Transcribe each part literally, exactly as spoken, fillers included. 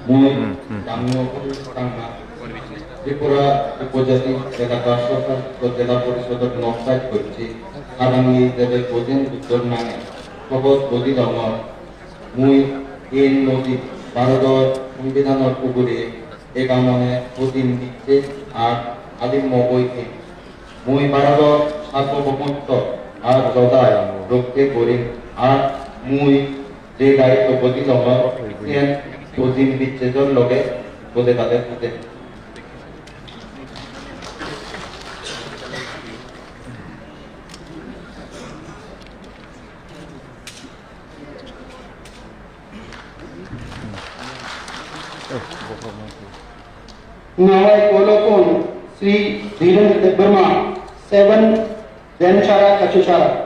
Mui Dangno Tangma, Tripura Upojati Elaka Soshasit Jela Porishodor Noksai Kochi, Harangni Debe Bojen Bujor Nange, Kobos Bodi Dongor, Mui N Nodi, Bharodor Songbidanor Ugure, Egamone Bodin Bicche, Ar Alim Mogoi Mui Bharodor Sarboboumotto ar Jodai Rokte Gorim ar mui je daitto bodi tongo, siyan Bojin Bicchejor loge bode bade pute. Nawai Kolokon Sri Dhirendra Debbarma, seven Demsara Kachusara.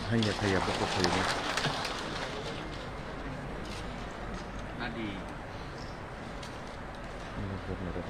Hanya saya buku saya. Nadi. Ini buat mereka.